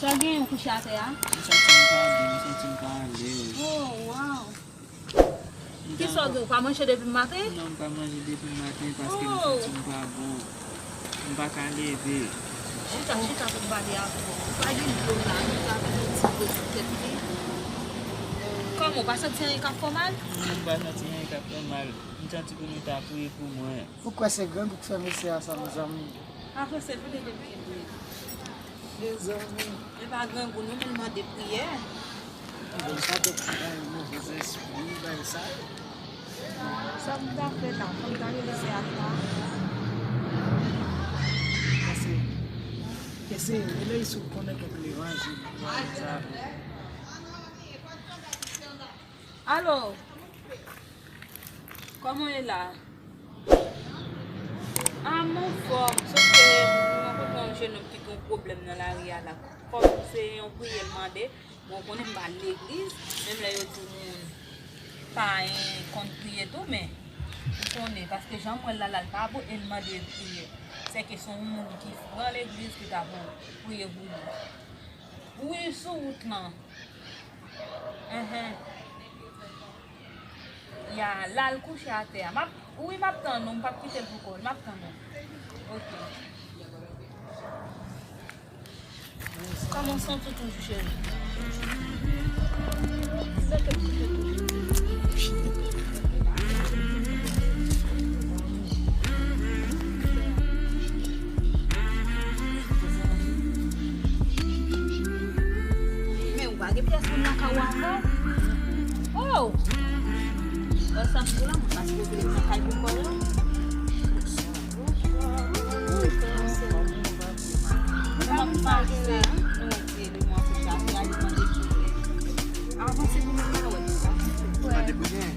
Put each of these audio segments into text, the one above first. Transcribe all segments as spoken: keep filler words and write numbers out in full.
Sa w genyen w kouche atè a? M santi m pa byen, m santi m pa alèz. Oh, wow. Kisa w gen? Ou pa manje depi maten? Non, m pa manje depi maten paske m santi m pa bon. M pa ka leve. Chita, chita pou m pale avè w. Ou pa gen dlo la, nou ka fè yon ti poze tèt li. Kòman, ou pa santi anyen k ap fè w mal? Non, m pa santi anyen k ap fè m mal. M santi pou nou ta priye pou mwen. Ou kwè se grangou k fè mesye a sa, mezanmi? Apre se vle de priye. Mezanmi. E pa grangou non, men l mande priyè. Bon, sa te ti bay move zespri, bay sa yo. Sa m ta fè la, fò m ta rele sè a ta. Pase, pase, rele l si w konnen kèk levanjil. Alo? Kòman w ye la? Ah, m anfòm, sòf ke m rankontre yon jenòm ki gen yon pwoblèm nan lari a la. Kòm se yon priyè l mande, bon, w konnen m pa al legliz, menm lè yo di moun pa konn priye tou, men m konnen, paske jan m wè l la, la, l pa bon, e l mande priyè. Sèke se yon moun ki pran legliz ki ta pou priye pou li. Wi, sou wout lan. Enhen. Ya, l al kouche atè a. M ap, wi, m ap tann ou, m p ap kite l pou kò l. M ap tann ou. Ok. Kòman w santi w toujou, cheri? Men ou pa gen pyès moun nan kay ou avè w? Oh! Bon, sa m di w la, mwen pa sipoze ret nan kay pou kò yo. Kòman m pase? Nou wè ti eleman sou chase a, li mande ki lè. Avanse pou nou ka wè. Mande pou gen.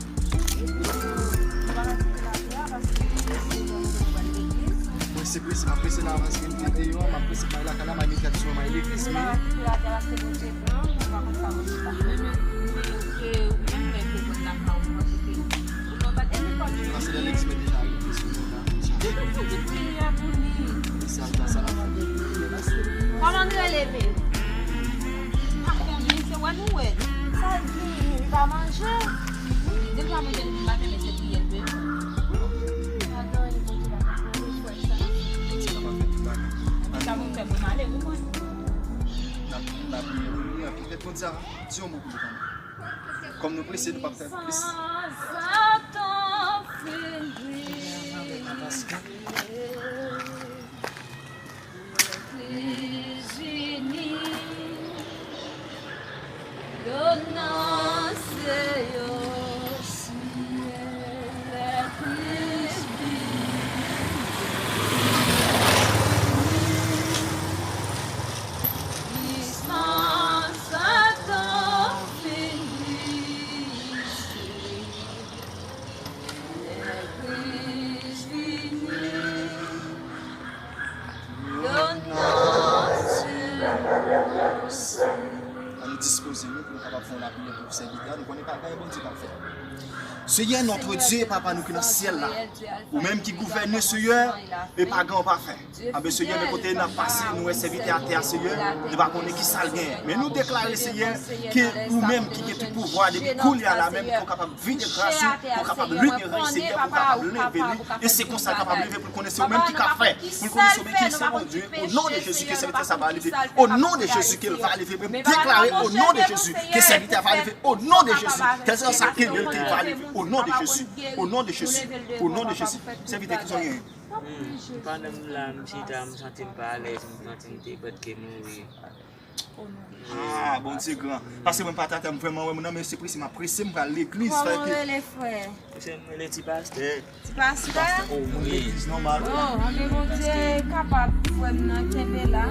Mwen se prese, m ap prese la, paske m te deyò, m ap prese m al lakay la, m al met gad sou mwen, m al legliz, men. Paske lè legliz mwen deja rive sou mwen la. Sa, sa, sa. Kòman nou rele, babe? Pa konnen, se wè nou wè. Sa di, li pa manje. Depi pa manje depi maten, men se priyè l bezwen. Sa pou m fè pou m ale, wi, mwen. N ap, n ap priye pou li, an, poutèt konn sa, di yon mo pou li kanmenm. Kòm nou prese, nou p ap fè plis. Ann dispoze nou pou nou kapab fè yon lapriyè pou sèvitè a. Nou konnen pa gen anyen Bondye p ap fè. Seyè, notre Dieu, Papa nou ki nan syèl la, ou menm ki gouvène, Seyè, e pa gen anyen w pa fè. Anben, Seyè, men kote n ap pase, nou wè sèvitè atè a, Seyè, nou pa konnen ki sa l genyen. Men nou deklare, Seyè, ke ou menm ki gen tout pouvwa, depi kounye a la menm, ke w kapab vide gras ou, ke w kapab libere l, Seyè, pou w kapab leve li, e se konsa l kapab leve pou l konnen se ou menm ki ka fè, pou l konnen se ou menm ki se Bondye. O non de Jezi, ke sèvitè sa va leve. O non de Jezi, ke l va leve. Mwen deklare, o non de Jezi, ke sèvitè a va leve. O non de Jezi, kèlkeswa sa k kenbe l, ke l va leve. O non de Jezi, o non de Jezi, o non de Jezi. Sèvitè, kisa w genyen? Hmm, pandan m la, m chita, m santi m pa alèz, m santi m te prèt ke mouri. Ah, Bondye gran. Paske mwen pa t atè, m vrèman wè moun nan, men se prese, m ap prese, m pral legliz. Kòman w rele, frè? Se m rele ti pastè. Ti pastè? Ti pastè, oh, wi. Legliz nòmal, wi. Oh, anben Bondye kapab, frè m nan, kenbe la.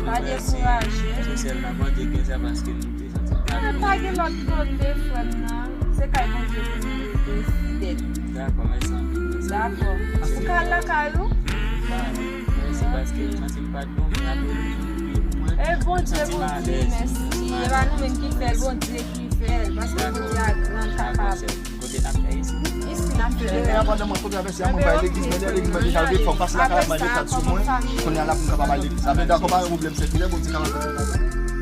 Pa dekouraje. Se sèl nan Bondye gen sa paske nou te santi. Ah, pa gen lòt kote, frè m nan. Se kay Bondye pou nou rete fidèl. Dakò, mèsi anpil, mèsi. Dakò. Ou ka al lakay ou? Mèsi paske m santi m pa t bon, men apre ou vin priye pou mwen. E Bondye, Bondye, mèsi. E pa nou menm ki fè l, Bondye ki fè l, paske Bondye a gran, kapab. Kote n ap fè isit? Isit, Mwen pandan mwen kontre avè sè a, mwen bay legliz, men lè legliz mwen deja leve, fò m pase lakay la, bay legliz sou mwen. Kounye a la pou m kapab bay legliz. Sa vle di dakò, pa gen pwoblèm, sè, kilè Bondye kapab fè sa.